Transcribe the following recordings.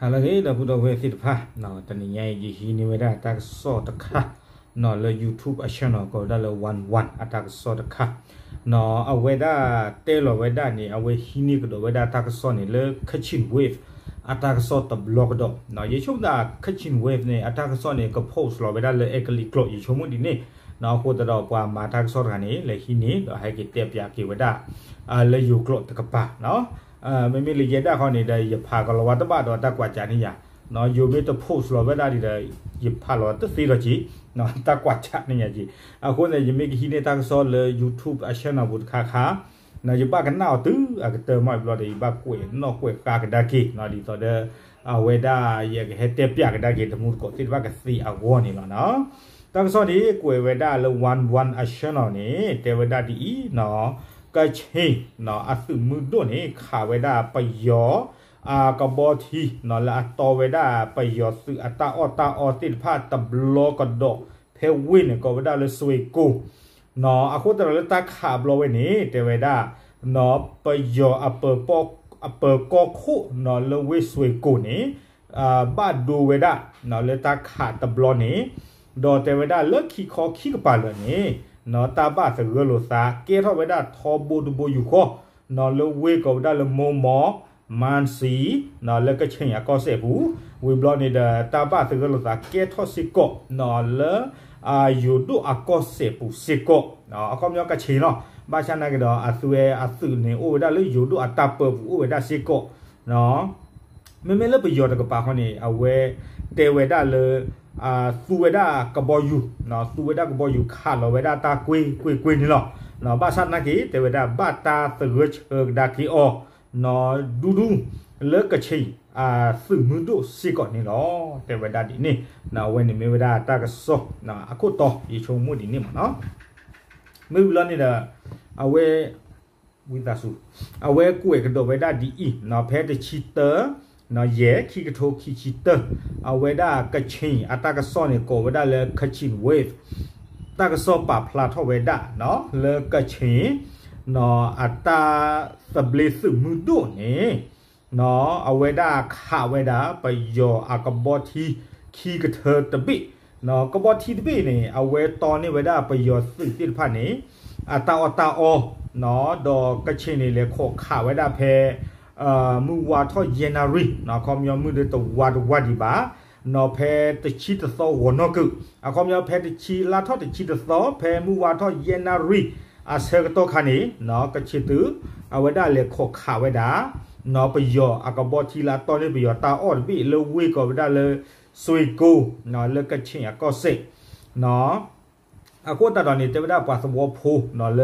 ဟါလၢအဂ့ၤ ဒီပုၢ်ဒီဝဲၢ်သ့ၣ်တဖၣ်, တနံၤညါအံၤ ယဟံးန့ၢ်ဝဲဒၣ်တၢ်ကစီၣ်တခါ လၢ YouTube အ channel ကိးဝဲဒၣ်လၢ One One အတၢ်ကစီၣ်တခါ, အဝဲဒၣ်တဲလီၤဝဲဒၣ်န့ၣ် အဝဲဟံးန့ၢ်ကဒီးဝဲဒၣ်တၢ်ကစီၣ်န့ၣ်လၢ Kachin Wave အတၢ်ကစီၣ်တဘျီကဒီး, ယဆိကမိၣ်သး Kachin Wave န့ၣ် အတၢ်ကစီၣ်န့ၣ် က post လီၤဝဲဒၣ်လၢ အဲကလံးကျိာ် ယဆိကမိၣ်ဒ်န့ၣ်, အဃိသတးဒီးပှၤမၤတၢ်ကစီၣ်တဂၤန့ၣ် လဲၤဟံးန့ၢ် ဒီးဟဲက့ၤတဲပၠးက့ၤဝဲဒၣ် လၢယိၤကျိာ်တကပၤ မ့မ့ၢ်လၢယဲဒၣ်ခီန့ၣ်ဒီး ယဖးကလီၤဝါတဘၣ်ဒီးတၢ်ကွၢ်ကးန့ၣ်ယၤ, ယိၤမ့ၢ်တ post လီၤဝဲဒၣ်ဒီး ယဖးလီၤတသ့ဒီးက့ၤ တၢ်ကွၢ်ကးန့ၣ်ယၤက့ၤ, အဃိန့ၣ် ယမ့ၢ်ကဟံးန့ၢ်တၢ်ကစီၣ်လၢ YouTube အ channel ပူၤတခါခါ, ယဘၣ်ကနၣ်အီၤတုၤအကတၢၢ်မးဘျီဒီး ယဘၣ်ကွဲးနီၣ်ကွဲးဃါကဒါက့ၤ ဒ်သိးဒီး အဝဲဒၣ်ယကဟဲတဲပၠးကဒါက့ၤ တမူတကိးသ့ၣ်တဖၣ်ကသ့အဂီၢ်န့ၣ်လီၤ. တၢ်ကစီၣ်န့ၣ် ကွဲးဝဲဒၣ်လၢ One One အ channel န့ၣ် တဲဝဲဒၣ်ဒ်အံၤ, ကခ့ၣ် အသုးမုၢ်ဒိၣ်န့ၣ် ခးဝဲဒၣ်ပယီၤ အကဘီထံ လၢအတီဝဲဒၣ်ပယီၤသုးအတၢ်အီၣ်တၢ်အီသ့ၣ်တဖၣ်တဘျီကဒီး ဖဲဝ့ၢ်န့ၣ် ကိးဝဲဒၣ်လၢစွ့ၢ်ကိၢ်, အဃိသတးဒီးလၢတၢ်ခးဘျီဝဲန့ၣ် တဲဝဲဒၣ် ပယီၤအပၢၤကီၢ်ခိၣ် လၢဝ့ၢ်စွ့ၢ်ကိၢ်န့ၣ် ဘၣ်ဒိဝဲဒၣ် လၢတၢ်ခးတဘျီန့ၣ်, ဒီးတဲဝဲဒၣ်လၢခံခီခံကပၤလၢာ်န့ၣ် တၢ်ဘၣ်သဂၢၢ်လိာ်သး ကဲထီၣ်ဝဲဒၣ်ထီဘိတဘိယူၢ်ဃီ လၢဝ့ၢ်ကိးဝဲဒၣ်လၢမိၢ်မီၢ် မၢၣ်စံ လၢကခ့ၣ်အကီၢ်စဲၣ်ပူၤ, ဝံၤဘျီန့ၣ်ဒီး တၢ်ဘၣ်သဂၢၢ်လိာ်သးကဲထီၣ်စ့ၢ်ကီး လၢ ယိၤဒိၣ်အကီၢ်စဲၣ်ပူၤစ့ၢ်ကီး, အခီပညီကခ့ၣ်လီၤ, ဘၣ်ဆၣ်နာ်က့ဒီး အသုးဝဲအသုးန့ၣ် အိၣ်ဝဲဒၣ်လၢယိၤဒိၣ်အတၢ်ပၢပူၤအိၣ်ဝဲဒၣ်စ့ၢ်ကီး မ့မ့ၢ်လၢပယီၤတကပၤဃီန့ၣ် အဝဲတဲဝဲဒၣ်လၢ သူဝဲဒၣ်ကဘီယူၤ, သူဝဲဒၣ်ကဘီယူၤခးလီၤဝဲဒၣ်တၢ်ကွ့ၢ်ကွ့ၢ်ကွ့ၢ်န့ၣ်လီၤ. ဘၣ်ဆၣ်သနာ်က့ တဲဝဲဒၣ်ဘၣ်တၢ်သဂၢၢ်ဆၢကဒါက့ၤအီၤ ဒူဒူ လၢကခ့ၣ် သုးမုၢ်ဒိၣ်စ့ၢ်ကီးန့ၣ်လီၤ. တဲဝဲဒၣ်ဒ်န့ၣ်, အဝဲန့ၣ်မ့ၢ်ဝဲဒၣ်တၢ်ကစီၣ် အခိၣ်တီ ယဆိကမိၣ်ဒ်န့ၣ်မးနီၤ. မ့ၢ်ဝံၤလီၤန့ၣ်ဒီး အဝဲ ဝံသးစူၤ အဝဲကွဲးကဒီးဝဲဒၣ်ဒ်အံၤ, ဖဲတဆံတၢ ယဲၢ် ခံကထိခံဆံတၢ အဝဲဒၣ်ကခ့ၣ်အတၢ်ကစီၣ်န့ၣ် ကိးဝဲဒၣ်လၢ Kachin Wave တၢ်ကစီၣ်ပာ်ဖျါထီၣ်ဝဲဒၣ် လၢကခ့ၣ် အတၢ်သဘျ့သုးမုၢ်ဒိၣ်န့ၣ် အဝဲဒၣ်ခးဝဲဒၣ်ပယီၤအကဘီထံခံကထၢတဘ့ၣ်, ကဘီထံတဘ့ၣ်န့ၣ် အဝဲတီန့ၢ်ဝဲဒၣ်ပယီၤသုးသ့ၣ်တဖၣ်န့ၣ် အတၢ်အီၣ်တၢ်အီ, ဒီးကခ့ၣ်န့ၣ် လဲၤခိးခးဝဲဒၣ်ဖဲ မုၢ်ဝါထီၣ်ယဲၢ်နၣ်ရံၣ်, အခီပညီမုၢ်ဒီးတဝါတဝါဒံးဘၣ်, ဖဲတဆံတသီဂီၤနီၢ်ကုၢ်, အခီပညီဖဲတဆံ လါထီၣ်တဆံတသီ ဖဲမုၢ်ဝါထီၣ်ယဲၢ်နၣ်ရံၣ်အဆၢကတီၢ်ခါန့ၣ် ကခ့ၣ်သုး အဝဲဒၣ်လဲၤခိးခးဝဲဒၣ် ပယီၤအကဘီထံလၢအတီန့ၢ်ပယီၤတၢ်အီၣ်တဘ့ၣ်လၢဝ့ၢ်ကိးဝဲဒၣ်လၢ စွ့ၢ်ကိၢ် လၢကခ့ၣ်အကီၢ်စဲၣ် အဃိသတးဒီးန့ၣ် တဲဝဲဒၣ်ပှၤသဝီဖိလၢ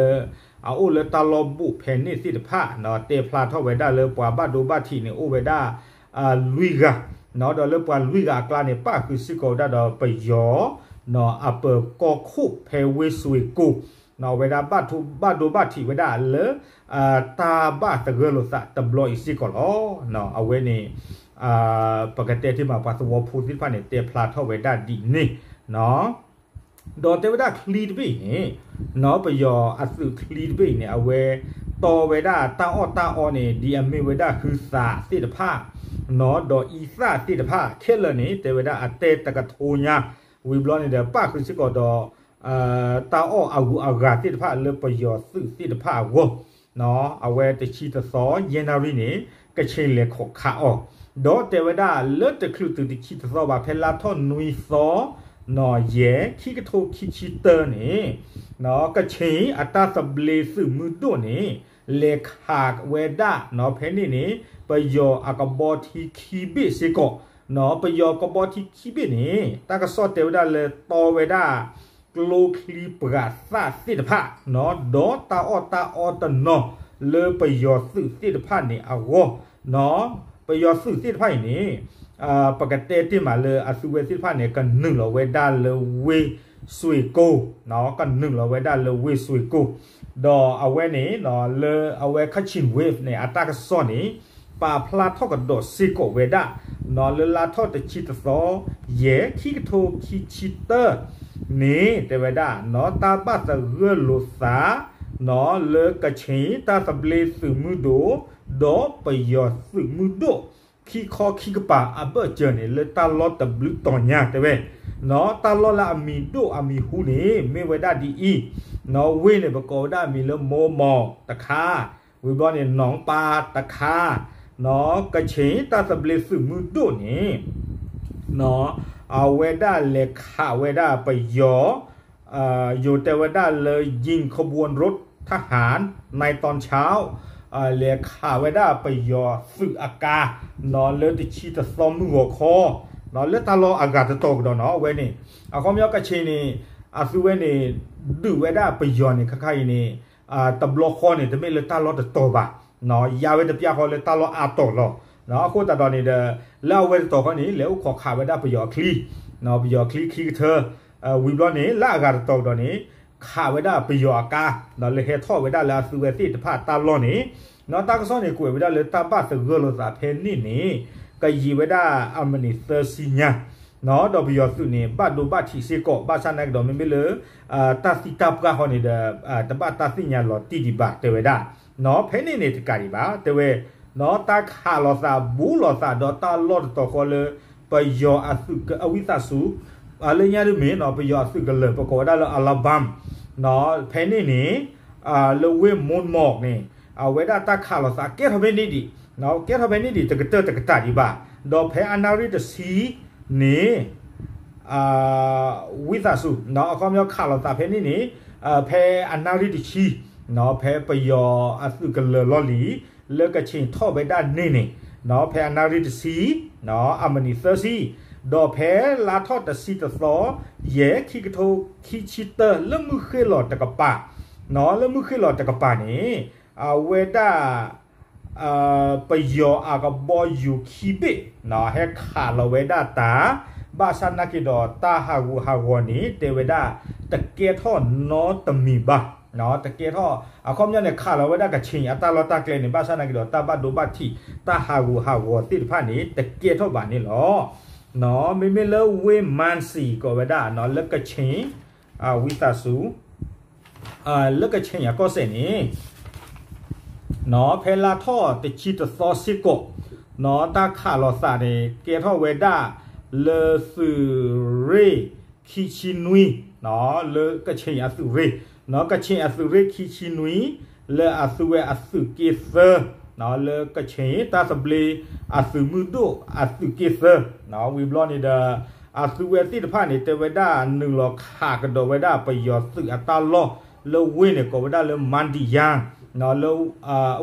အအိၣ်လၢတၢ်လီၢ်ဘိၣ်ဖဲန့ၣ်သ့ၣ်တဖၣ် တဲဖျါထီၣ်ဝဲဒၣ်လၢပှၤဘၣ်ဒိဘၣ်ထံးန့ၣ် အိၣ်ဝဲဒၣ် လွံၢ်ဂၤ, ဒီးလၢပှၤလွံၢ်ဂၤအကျါန့ၣ် ပၣ်ဃုာ်စ့ၢ်ကီးဝဲဒၣ်ဒီးပယီၤ အပၢၤကီၢ်ခိၣ်ဖဲဝ့ၢ်စွ့ၢ်ကိၢ်, အဝဲဒၣ်ဘၣ်ဒိဘၣ်ထံးဝဲဒၣ်လၢ တၢ်ဘၣ်သဂၢၢ်လိာ်သးတဘျီအံၤစ့ၢ်ကီးလီၤ. အဝဲန့ၣ် ပကတဲတ့ၢ်မး ပှၤသဝီဖိသ့ၣ်တဖၣ်န့ၣ် တဲဖျါထီၣ်ဝဲဒၣ်ဒ်န့ၣ် ဒီးတဲဝဲဒၣ်ချံတဘ့ၣ်အံၤန့ၣ် ပယီၤအသုးချံတဘ့ၣ်အံၤန့ၣ် အဝဲတီဝဲဒၣ်တၢ်အီၣ်တၢ်အီန့ၣ် ဒ်အမ့ၢ်ဝဲဒၣ်ဟုသးသ့ၣ်တဖၣ် ဒီးအံသၣ်သ့ၣ်တဖၣ်ခဲလၢာ်န့ၣ် တဲဝဲဒၣ်အတဲတကထိညါ, ဝံၤဘျီန့ၣ်ဒီး ပၣ်ဃုာ်စ့ၢ်ကီးဒီး တၢ်အီၣ်အဂုၤအဂၤသ့ၣ်တဖၣ်လၢပယီၤသုးသ့ၣ်တဖၣ်အဂီၢ်, အဝဲတဆံတသီ ယဲၢ်နၣ်ရံၣ်န့ၣ် ကခ့ၣ်လဲၤခိးခးအီၤ, ဒီးတဲဝဲဒၣ်လၢတချုးတုၤတဆံတသီဘၣ် ဖဲလါထီၣ်နွံသီ ယဲၢ် ခံကထိခံဆံတၢန့ၣ် ကခ့ၣ်အတၢ်သဘျ့သုးမုၢ်ဒိၣ်န့ၣ် လဲၤခးဝဲဒၣ် ဖဲန့ၣ်န့ၣ် ပယီၤအကဘီထံခံဘ့ၣ်စ့ၢ်ကီး, ပယီၤကဘီထံခံဘ့ၣ်န့ၣ် တၢ်ကစီၣ်တဲဝဲဒၣ်လၢတီဝဲဒၣ် ကျိချံပှၤသၣ်သ့ၣ်တဖၣ် ဒီးတၢ်အီၣ်တၢ်အီတနီၤလၢပယီၤသုးသ့ၣ်တဖၣ်န့ၣ်အဂီၢ်, ပယီၤသုးသ့ၣ်တဖၣ်အံၤန့ၣ် ပကတဲတ့ၢ်မးလၢအသုဝဲသ့ၣ်တဖၣ်န့ၣ် ကနုာ်လီၤဝဲဒၣ်လၢဝ့ၢ်စွ့ၢ်ကိၣ်, ကနုာ်လီၤဝဲဒၣ်လၢဝ့ၢ်စွ့ၢ်ကိၣ်, ဒီးအဝဲန့ၣ် လၢအဝဲ Kachin Wave န့ၣ် အတၢ်ကစီၣ်န့ၣ် ပာ်ဖျါထီၣ်ကဒီးစ့ၢ်ကီးဝဲဒၣ် လၢလါထီၣ်တဆံတသီ ယဲၢ် ခံကထိခံဆံတၢ န့ၣ် တဲဝဲဒၣ် တၢ်ဘၣ်သဂၢၢ်လိာ်သး လၢကခ့ၣ်တၢ်သဘျ့သုးမုၢ်ဒိၣ် ဒီးပယီၤသုးမုၢ်ဒိၣ် ခံခီခံကပၤအဘၢၣ်စၢၤန့ၣ် လၢတၢ်လီၢ်တဘျုးတီၤညါတဲဝဲ, နီၢ် တၢ်လီၢ်လၢအမံၤဒိၣ်အမံၤဟူန့ၣ် မ့ၢ်ဝဲဒၣ်ဒ်အံၤ, နီၢ် ဝ့ၢ်န့ၣ် ပကိးဝဲဒၣ်အမံၤလၢမိၢ်မီၢ်တခါ, ဝံၤဘျီန့ၣ် နီၢ်ပၢ်တခါ, နီၢ် ကခ့ၣ်တၢ်သဘျ့သုးမုၢ်ဒိၣ်န့ၣ် နီၢ် အဝဲဒၣ်လဲၤခးဝဲဒၣ်ပယီၤ ယိၤတဲဝဲဒၣ်လၢ ယိၤခဘိၣ်ရိးထၣ်ဟၣ် နၢ်တီၣ်ဆၣ် လဲၤခးဝဲဒၣ်ပယီၤသုးအကါ, နီၢ် လၢတဆံတသီမုၢ်ဂီၤခီ, နီၢ် လၢတၢ်လီၢ်အဂၤတတီၤကဒီးနီၢ် အဝဲန့ၣ်, အခီပညီကခ့ၣ်န့ၣ် အသုဝဲန့ၣ် ဒုးဝဲဒၣ်ပယီၤန့ၣ် ခဲခါအံၤန့ၣ် တဘျီဃီန့ၣ် တမ့ၢ်လၢတၢ်လီၢ်တတီၤဘၣ်, နီၢ် ယါဝဲတပျၢ်ဃီလၢတၢ်လီၢ်အါတီၤလီၤ, နီၢ် အဃိသတးဒီးန့ၣ်ဒီး လၢအဝဲတတီၤဃီန့ၣ် လဲၤအိၣ်ခိးခးဝဲဒၣ်ပယီၤအချံ, နီၢ် ပယီၤအချံခံကထၢ, ဝံၤဘျီန့ၣ် လၢအဂၤတတီၤကဒီးန့ၣ် ခးဝဲဒၣ်ပယီၤအကါ, နီၢ် လၢဟဲထီၣ်ဝဲဒၣ်လၢအသုဝဲသ့ၣ်တဖၣ်တၢ်လီၢ်န့ၣ်, နီၢ် တၢ်ကစီၣ်န့ၣ် ကွဲးဝဲဒၣ်လၢတၢ်ဘၣ်သဂၢၢ်လိာ်သးဖဲန့ၣ်န့ၣ် ကယံာ်ဝဲဒၣ်အမံးနံးသၢဆံညါ, နီၢ် ဒီးပယီၤသုးန့ၣ် ဘၣ်ဒိဘၣ်ထံးစ့ၢ်ကီး ဘၣ်ဆၣ်နာ်က့ဒီး မ့မ့ၢ်လၢ တၢ်သံတၢ်ပှၢ်ဃီန့ၣ်ဒီး တဘၣ်တၢ်သ့ၣ်ညါလီၤတံၢ်ဒံးဘၣ် တဲဝဲဒၣ်, နီၢ် ဖဲန့ၣ်န့ၣ်တကးဒံးဘၣ် တဲဝဲ, နီၢ် တၢ်ခးလိာ်သးဘူးလိာ်သးဒီးတၢ်လီၢ်တတီၤဃီလၢ ပယီၤအသုးက အဝံသးစူၤ လၢညါတမ့ၢ် နီၢ် ပယီၤအသုးကလၢၤ ပကိးဝဲဒၣ်လၢ အလါဘၢမ် နီၢ် ဖဲန့ၣ်န့ၣ် လၢဝ့ၢ်မိၢ်မီၢ်န့ၣ် အဝဲဒၣ်တၢ်ခးလိာ်သးကဲထီၣ်ဖဲန့ၣ်ဒံး, နီၢ် ကဲထီၣ်ဖဲန့ၣ်ဒံး တကတၢၢ်တကတၢၢ်ဒံးဘၣ်, ဒီးဖဲအနၣ်ရံၣ်တဆံန့ၣ် ဝံသးစူၤ နီၢ် အခီပညီခးလိာ်သးဖဲန့ၣ်န့ၣ် ဖဲအနၣ်ရံၣ်တဆံ နီၢ် ဖဲပယီၤအသုးကလၢၤလီၢ်လံၤ လၢကခ့ၣ်ထီၣ်ဝဲဒၣ်န့ၣ်န့ၣ် နီၢ် ဖဲအနၣ်ရံၣ်တဆံ နီၢ် အမံးနံးသၢဆံ ဒီးဖဲလါထီၣ်တဆံတသီ ယဲၢ် ခံကထိခံဆံတၢ လၢမုၢ်ဃ့ၢ်လီၤတကပၤ, နီၢ် လၢမုၢ်ဃ့ၢ်လီၤတကပၤန့ၣ် အဝဲဒၣ် ပယီၤအကဘီယူၤခံဘ့ၣ် နီၢ် ဟဲခးလီၤဝဲဒၣ်တၢ်, ဘၣ်ဆၣ်နာ်က့ဒီးတၢ်ဟးဂူာ်ဟးဂီၤန့ၣ် တဲဝဲဒၣ် တကဲထီၣ်နီတမံၤဘၣ်, နီၢ် တကဲထီၣ် အခီပညီန့ၣ် ခးလီၤဝဲဒၣ်ကခ့ၣ်အတၢ်လီၢ်တၢ်ကျဲန့ၣ် ဘၣ်ဆၣ်နာ်က့ဒီး တၢ်ဘၣ်ဒိဘၣ်ထံး တၢ်ဟးဂူာ်ဟးဂီၤသ့ၣ်တဖၣ်န့ၣ် တကဲထီၣ်ဘၣ်န့ၣ်လီၤ. နီၢ် မ့မ့ၢ်လၢဝ့ၢ်မၢၣ်စံၤ ကိးဝဲဒၣ် နီၢ် လၢကခ့ၣ် ဝံသးစူၤ လၢကခ့ၣ်အကီၢ်စဲၣ်န့ၣ် နီၢ် ဖဲလါထီၣ်တဆံတသီစ့ၢ်ကီး နီၢ် တၢ်ခးလိာ်သးန့ၣ် ကဲထီၣ်ဝဲဒၣ်လၢသုးရ့ၣ်ခံဆံနွံ နီၢ် လၢကခ့ၣ်အသုးရ့ၣ် နီၢ် ကခ့ၣ်အသုးရ့ၣ်ခံဆံနွံ လၢအသုဝဲအသုးက့သၢ နီၢ် လၢကခ့ၣ်တၢ်သဘျ့အသုးမုၢ်ဒိၣ်အသုးက့သၢ နီၢ် ဝံၤဘျီန့ၣ်ဒီး အသုဝဲသ့ၣ်တဖၣ်န့ၣ် တဲဝဲဒၣ်နုာ်လီၤခးကဒီးဝဲဒၣ်ပယီၤသုးအတၢ်လီၢ်လၢဝ့ၢ်န့ၣ် ကိးဝဲဒၣ်လၢမၣ်ဒံယၣ် နီၢ် လၢ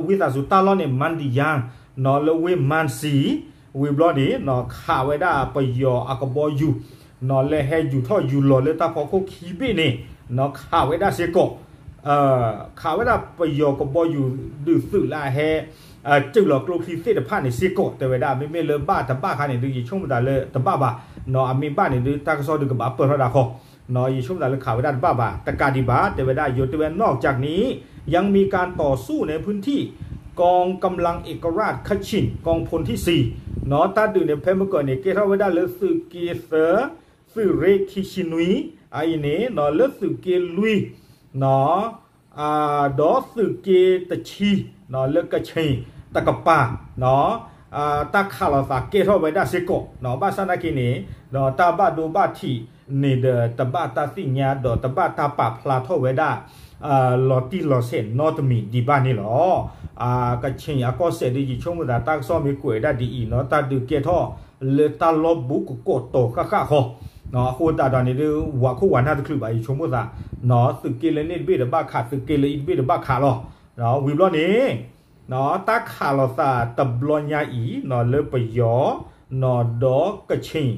ဝံသးစူၤတၢ်လီၢ်န့ၣ် မၣ်ဒံယၣ် နီၢ် လၢဝ့ၢ်မၢၣ်စံၤ ဝံၤဘျီန့ၣ် နီၢ် ခးဝဲဒၣ်ပယီၤအကဘီယူၤ နီၢ် လၢဟဲယူၤထီၣ်ယူၤလီၤလၢတၢ်ဖီခိၣ်ခံဘ့ၣ်န့ၣ် နီၢ် ခးဝဲဒၣ်စ့ၢ်ကီး ခးဝဲဒၣ်ပယီၤကဘီယူၤဒုးသုးလၢအဟဲ စၢၢ်လီၤကျိချံသ့ၣ်တဖၣ်န့ၣ်စ့ၢ်ကီး တဲဝဲဒၣ် မ့မ့ၢ်လၢဘၣ်တဘၣ်ခါန့ၣ်ဒုး ယဆိကမိၣ်သးလၢတဘၣ်ဘၣ် နီၢ် အမ့ၢ်ဘၣ်န့ၣ်ဒုး တၢ်ကစီၣ်ဒုးကဘၣ်ပၢၢ်ထီၣ်ဒၣ်ဃီ နီၢ် ယဆိကမိၣ်သးလၢခးဝဲဒၣ်တဘၣ်ဘၣ် တကးဒံးဘၣ် တဲဝဲဒၣ် ယိၤတဲဝဲ นอกจากนี้ ยังมีการต่อสู้ในพื้นที่ กองกำลังเอกราชคชิน กองพลที่สี่ နီၢ် တၢ်ဒုးန့ၣ် ဖဲမုၢ်ကၢၢ်န့ၣ် ကဲထီၣ်ဝဲဒၣ်လၢသုးက့သၢ သုးရ့ၣ်ခံဆံနွံ အအံၤန့ၣ် နီၢ် လၢသုးက့လွံၢ် နီၢ် ဒီးသုးက့တဆံ နီၢ် လၢကခ့ၣ်တကပၤ နီၢ် တၢ်ခးလိာ်သးကဲထီၣ်ဝဲဒၣ်စ့ၢ်ကီး နီၢ် ဘၣ်ဆၣ်နာ်က့န့ၣ် နီၢ်တၢ်ဘၣ်ဒိဘၣ်ထံးန့ၣ်ဒီး တဘၣ်တၢ်သ့ၣ်ညါဒီးတဘၣ်တၢ်ပာ်ဖျါထီၣ်ဝဲဒၣ် လီၤတံၢ်လီၤဆဲးနီတမံၤဒံးဘၣ်န့ၣ်လီၤ. ကခ့ၣ်အကီၢ်စဲၣ်ဒုး ယဆိကမိၣ်သးတၢ်ကစီၣ်မ့ၢ်ကွဲးဒၣ်ဒ်အံၤ နီၢ် တၢ်ဒုးကဲထီၣ်လၢတၢ်လီၢ်ဘူးကကိးတီၤဃၣ်ဃၣ်ဃီ နီၢ် အဃိသတးဒီးန့ၣ်ဒုး ဝးခိၣ်ဝးနၢ်တချုးဘၣ် ယဆိကမိၣ်သး နီၢ် သုးက့လၢန့ၣ်တဘ့ၣ်တဘၣ်ခး သုးက့လၢအံၤတဘ့ၣ်တဘၣ်ခးလီၤ. ဝံၤဘျီန့ၣ် နီၢ် တၢ်ခးလိာ်သးတဘျီညါအံၤ နီၢ် လၢပယီၤ နီၢ် ဒီးကခ့ၣ်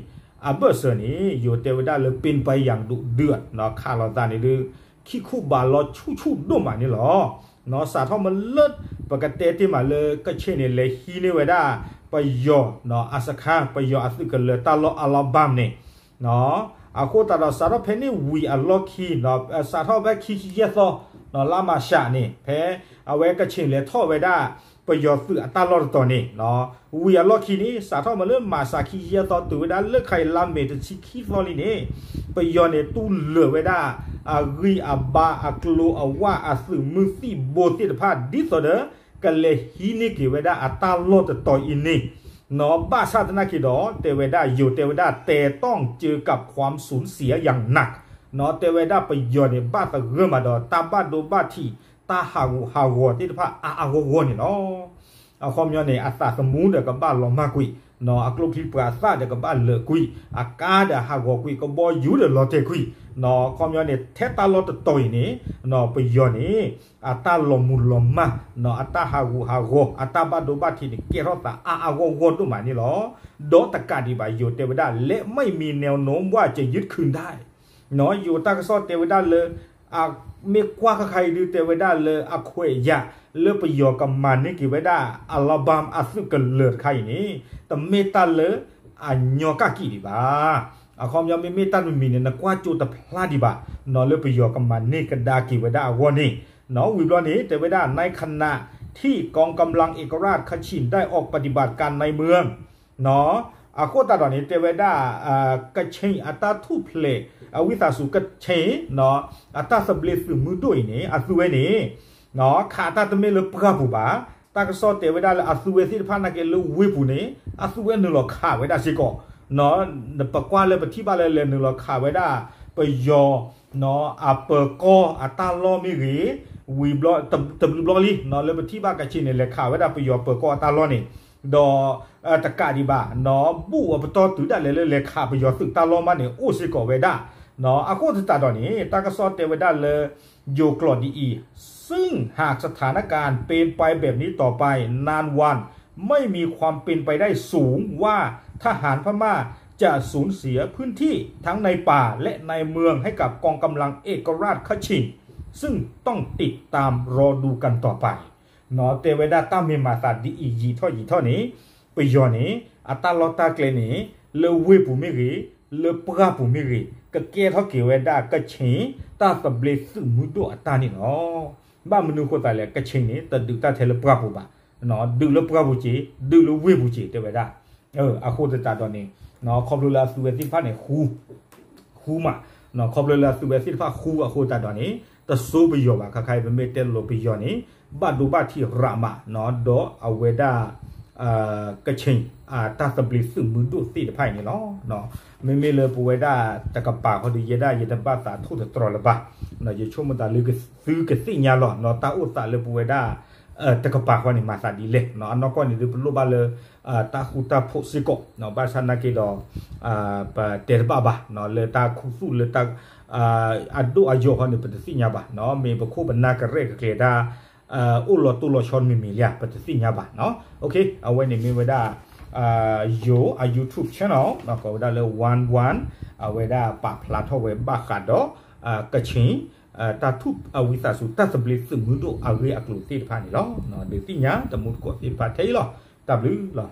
အဘၢၣ်စၢၤန့ၣ် ယိၤတဲဝဲဒၣ်လၢ เป็นไปอย่างดุเดือด နီၢ် ခးလိာ်သးန့ၣ်ဒုး ခံခူၣ်ဘးလီဆူၣ်ဆူၣ်ဒိၣ်မးန့ၣ်လီၤ. နီၢ် စးထီၣ်မ့ၢ်လၢ ပကတဲတ့ၢ်မးလၢကခ့ၣ်န့ၣ် လဲၤဟံးန့ၢ်ဝဲဒၣ် ပယီၤ နီၢ် အစခါ ပယီၤအသုးကလၢၤတၢ်လီၢ်အလါဘၢမ်န့ၣ် နီၢ် အဃိသတးဒီး စးထီၣ်ဖဲန့ၣ်ဝံၤအလီၢ်ခံ နီၢ် စးထီၣ်ဖဲခံဆံယဲၢ်သီ နီၢ် လါမၢ်ၡးန့ၣ် ဖဲအဝဲကခ့ၣ်လဲၤထီၣ်ဝဲဒၣ် ပယီၤသုးအတၢ်လီၢ်တတီၤန့ၣ် နီၢ် ဝံၤအလီၢ်ခံန့ၣ် စးထီၣ်မ့ၢ်လၢမၢ်ၡးခံဆံယဲၢ်သီ တုၤဝဲဒၣ်လၢခါအံၤလါမ့ၤတဆံခံသီလံန့ၣ် ပယီၤန့ၣ်တူၢ်လၢာ်ဝဲဒၣ် အဂံၢ်အဘါအကျိၤအဝၣ်အသုးမုၢ်သံၣ်ဘိသ့ၣ်တဖၣ် ဒ်သိးဒီး ကလဲၤဟံးန့ၢ်က့ၤဝဲဒၣ်အတၢ်လီၢ်တတီၤအံၤန့ၣ် ဘၣ်ဆၣ်သနာ်က့ဒီး တဲဝဲဒၣ် ယိၤတဲဝဲဒၣ် แต่ต้องเจอกับความสูญเสียอย่างหนัก တဲဝဲဒၣ်ပယီၤန့ၣ် ဘၣ်သဂၢၢ်မးဒီး တၢ်ဘၣ်ဒိဘၣ်ထံး တၢ်ဟးဂူာ်ဟးဂီၤသ့ၣ်တဖၣ် အါအါဂီၢ်ဂီၢ်န့ၣ်လီၤ. အခီပညီန့ၣ် အသးသမူဒီးကဘၣ်လီၤမၢ်ကွံာ်, အကျိချံပှၤသၣ်ဒီးကဘၣ်လၢာ်ကွံာ်, အကါဒီးဟးဂီၤကွံာ်, ကဘီယူၤဒီးလီၤတဲာ်ကွံာ်, အခီပညီန့ၣ် ထဲတၢ်လီၢ်တတီၤအံၤန့ၣ် ပယီၤန့ၣ် အတၢ်လီၤမုၢ်လီၤမၢ်, အတၢ်ဟးဂူာ်ဟးဂီၤ, အတၢ်ဘၣ်ဒိဘၣ်ထံးန့ၣ် ကဲထီၣ်သးအါအါဂီၢ်ဂီၢ်ဒိၣ်မးန့ၣ်လီၤ. ဒီးတကးဒံးဘၣ် ယိၤတဲဝဲဒၣ် และไม่มีแนวโน้มว่าจะยึดคืนได้ ယိၤတၢ်ကစီၣ်တဲဝဲဒၣ်လၢ အမ့ၢ်ကွၢ်ခါခါအံၤဒုး တဲဝဲဒၣ်လၢအခွဲးအယာ် လၢပယီၤကမၤန့ၢ်က့ၤဝဲဒၣ် အလါဘၣ်အသုးကလၢၤတခါအံၤန့ၣ် တမ့ၢ်တၢ်လၢအညီကၣ်ကံးဒံးဘၣ်. အခီပညီမ့မ့ၢ်တၢ်တမံၤမံၤန့ၣ် နကွၢ်ကၠိတဖျါဒံးဘၣ် လၢပယီၤကမၤန့ၢ်ကဒါက့ၤဝဲဒၣ်အဂီၢ်န့ၣ်, ဝံၤဘျီန့ၣ် တဲဝ�ဒၣ် ในขณะที่กองกำลังเอกราชคชินได้ออกปฏิบัติการในเมือง အဃိသတးဒီးန့ၣ် တဲဝဲဒၣ် ကခ့ၣ်အတၢ်ထူၣ်ဖျဲး အဝံသးစူၤ ကခ့ၣ် အတၢ်သဘျ့သုးမုၢ်ဒိၣ်အံၤန့ၣ် အသုဝဲန့ၣ် ခးတၢ်တမ့ၢ်လၢပှၢ်ပူၤဘၣ်. တၢ်ကစီၣ်တဲဝဲဒၣ်လၢအသုဝဲသ့ၣ်တဖၣ်နာ်က့လၢဝ့ၢ်ပူၤန့ၣ် အသုဝဲနုာ်လီၤခးဝဲဒၣ်စ့ၢ်ကီး ပကွၢ်လၢပထံၣ်ဘၣ်လၢလဲၤနုာ်လီၤခးဝဲဒၣ် ပယီၤ အပၢၤကီၢ်အတၢ်လီၢ်မ့ၢ်ဂ့ၤ, ဝံၤဘျီ တဘျုးဘျီလံ လၢပထံၣ်ဘၣ်ကခ့ၣ်န့ၣ် လဲၤခးဝဲဒၣ်ပယီၤပၢၤကီၢ်အတၢ်လီၢ်န့ၣ်, ဒီး တကးဒံးဘၣ် ဘူၣ်အပတီၢ်တုၤဒၣ်လဲာ်လၢလဲၤခးပယီၤသုးတၢ်လီၢ်မးန့ၣ် အိၣ်စ့ၢ်ကီးဝဲဒၣ်. အဃိသတးဒီးန့ၣ် တၢ်ကစီၣ်တဲဝဲဒၣ်လၢ ယိၤကျိာ်ဒ်အံၤ, ซึ่งหากสถานการณ์เป็นไปแบบนี้ต่อไปนานวัน ไม่มีความเป็นไปได้สูงว่าทหารพม่าจะสูญเสียพื้นที่ทั้งในป่าและในเมืองให้กับกองกำลังเอกราชคชิน ซึ่งต้องติดตามรอดูกันต่อไป တဲဝဲဒၣ်တၢ်မ့ၢ်မၤသးဒ်အံၤယံာ်ထီၣ်ယံာ်ထီၣ်န့ၣ် ပယီၤန့ၣ် အတၢ်လီၢ်တၢ်ကျဲန့ၣ် လၢဝ့ၢ်ပူၤမ့ၢ်ဂ့ၤ, လၢပှၢ်ပူၤမ့ၢ်ဂ့ၤ, ကကဲထီၣ်က့ၤဝဲဒၣ်ကခ့ၣ် တၢ်သဘျ့သုးမုၢ်ဒိၣ်အတၢ်န့ၣ်လီၤ. ဘၣ်မနုၤအဃိသတးလဲၣ် ကခ့ၣ်န့ၣ် တဒုးတၢ်ထဲလၢပှၢ်ပူၤဘၣ်, ဒုးလၢပှၢ်ပူၤစ့ၢ်, ဒုးလၢဝ့ၢ်ပူၤစ့ၢ် တဲဝဲဒၣ်. အဃိသတးဒီးန့ၣ် ခီဖျိလၢအသုဝဲသ့ၣ်တဖၣ်န့ၣ် ဃူမး, ခီဖျိလၢအသုဝဲသ့ၣ်တဖၣ်ဃူအဃိသတးဒီးန့ၣ် တစိပယီၤဘၣ် ခါခါအံၤ ပမ့ၢ်တဲလိာ်ပယီၤန့ၣ် ဘၣ်ဒိဘၣ်ထံးရးမး ဒီးအဝဲဒၣ် ကခ့ၣ် တၢ်သဘျ့သုးမုၢ်ဒိၣ်သ့ၣ်တဖၣ်အံၤန့ၣ်လီၤ. မ့မ့ၢ်လၢပဝဲဒၣ်တကပၤဃီဒီး ယဲဒၣ်ယတဘၣ်သးထိၣ်သတြီၤလၢၤဘၣ်, ယဆိကမိၣ်သးလၢသုကသ့ၣ်ညါလီၤ တၢ်အိၣ်သးလၢပဝဲဒၣ် တကပၤဃီန့ၣ် မၤသးဒ်လဲၣ်. အနီၢ်ကီၢ်န့ၣ်ဒုး ပလိၣ်ဘၣ်လၢ တၢ်ဃူတၢ်ဖိးစ့ၢ်ကီး, ဘၣ်ဆၣ်နာ်က့ဒီး ပတဲတဘၣ်ဘၣ် လၢတၢ်ခူသူၣ်လၢတၢ် အဒိၣ်အယိာ်ဃီန့ၣ် ပတသ့ၣ်ညါဘၣ်, မ့ၢ်ပခိၣ်ပနၢ်ကရဲၣ်ကကျဲၤတၢ် အိၣ်လီၤတိၢ်လီၤဆီမံၤမံၤလံဧါ ပတသ့ၣ်ညါဘၣ်. အဝဲန့ၣ်မ့ၢ်ဝဲဒၣ် ယိၤအ YouTube channel ကိးဝဲဒၣ်လၢ One One အဝဲဒၣ်ပာ်ဖျါထီၣ်ဝဲဘၣ်ဃးဒီး ကခ့ၣ် တၢ်ထူၣ်အဝံသးစူၤ တၢ်သဘျ့သုးမုၢ်ဒိၣ်အဂ့ၢ်အကျိၤသ့ၣ်တဖၣ်န့ၣ်လီၤ. ဒုးသ့ၣ်ညါတမူတကိးသ့ၣ်တဖၣ်ထဲအံၤလီၤ. တၢ်ဘျုးလီၤ.